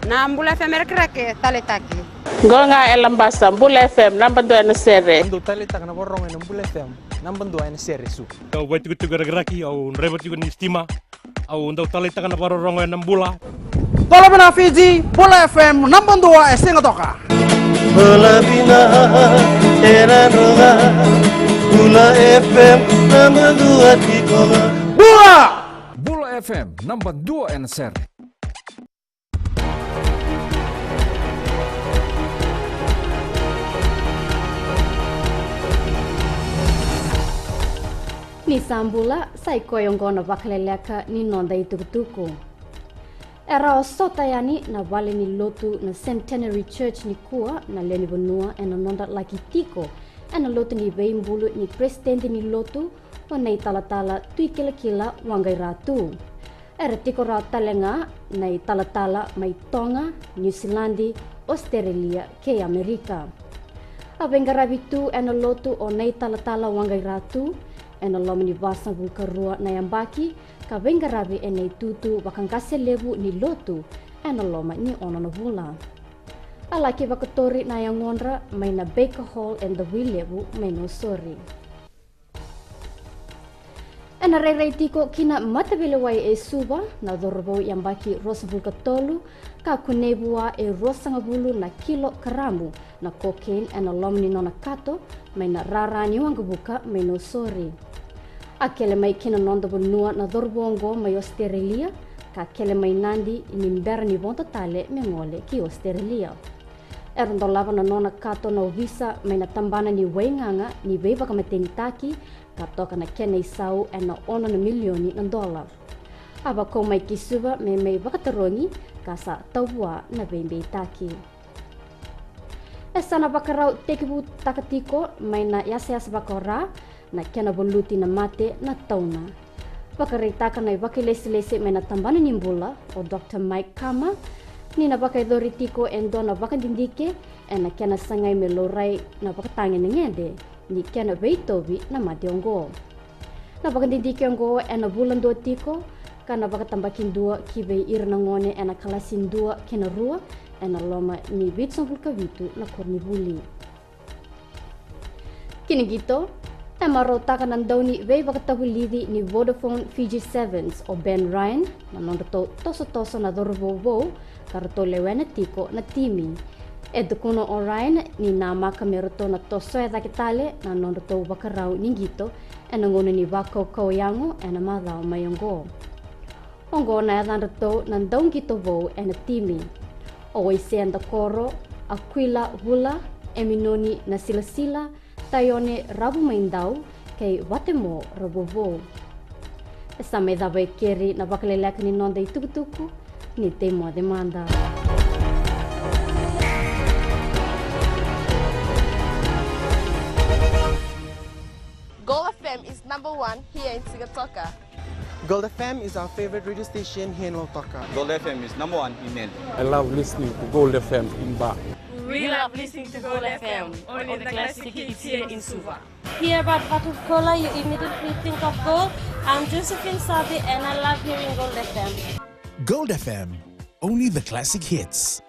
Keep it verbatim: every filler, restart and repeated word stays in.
Na Bula F M e Rakiraki, taleitaki. Qo ga e Labasa, Bula F M, naba dua ena sere. Au dau taleitaka na vakarorogo ena Bula F M, naba dua ena sere, Suva. Au vaitikotiko e Rakiraki, au draiva tiko ni sitima. Au dau taleitaka na vakarorogo ena Bula. Bula vinaka Fiji, Bula F M, naba dua e Sigatoka. Bula vinaka e Nadroga, Bula F M, naba dua tiko ga. Bula! Bula F M, naba dua ena sere. Ni sa bula, sa i koya oqo na vakaleleka ni noda itukutuku. E rawa sota yani na vale ni lotu na Centenary Church nikua na lewe ni vanua ena nodra laki tiko ena lotu ni veibulu ni peresitedi ni lotu o Nei Talatala Tui Kilakila Waqairatu. Era tiko rawa tale ga na italatala mai Toga, Niusiladi, Ositerelia kei Amerika. A veiqaravi tu ena lotu o Nei Talatala Waqairatu ena loma ni vasagavulu ka rua na yabaki, ka veiqaravi ena itutu vakaqase levu ni lotu ena loma ni ono na vula. A laki vakatori na yagodra mai na Baker Hall e Davuilevu mai Nausori. Ena rairai tiko ki na mataveilewai e Suva na cauravou yabaki ruasagavulu ka tolu ka kunei vua e ruasagavulu na kilo karamu na cocaine ena loma ni nona kato mai na rara ni waqavuka mai Nausori. A kele mai ki na noda vanua na cauravou oqo mai Ositerelia, ka kele mai Nadi ni bera ni vodo tale me gole ki Ositerelia. Era dolava na nona kato na ovisa mai na tabana ni waigaga ni veivakamatenitaki, ka toka na kena isau ena ono na milioni na dola. A vakau mai ki Suva me mai vakatarogi, ka sa tau vua na veibeitaki. E sa na vakarau tekivutaka tiko mai na yasayasa vakaora na kena valuti na mate na tauna. Vakaraitaka na ivakailesilesi mai na tabana ni bula o Doctor Mike Kama ni na vakayacori tiko e dua na vakadidike ena kena sagai me laurai na vakatagedegede ni kena veitauvi na mate oqo. Na vakadidike oqo ena vula dua tiko ka na vakatabakidua ki vei ira na gone ena kalasi dua kei na rua ena loma ni vitusagavulu ka vitu na koronivuli. Ki na qito, e marautaka na dauniveivakatavulici ni Vodafone Fiji Sevens o Ben Ryan na nodratou tosotoso na cauravou vou ka ratou lewena tiko na timi. E tukuna o Ryan ni namaka me ratou na tosoya cake tale na nodratou vakarau ni qito ena gauna ni vakaukauwa yago ena macawa mai oqo. Oqo na yacadratou na dauqito vou ena timi: o Waisea Dakoro, Akuila Vula, Eminoni Nasilasila, Taione Ravumaidau kei Vatemo Ravovou. E sa mai cava e keri na vakaleleka ni noda itukutuku, ni tei moce mada. Gold F M is number one here in Sigatoka. Gold F M is our favorite radio station here in Lautoka. Gold F M is number one in Nadi. I love listening to Gold F M in Ba. We love listening to Gold F M, only the classic hits here in Suva. Hear about Vatukoula, you immediately think of gold. I'm Josephine Sabi and I love hearing Gold F M. Gold F M, only the classic hits.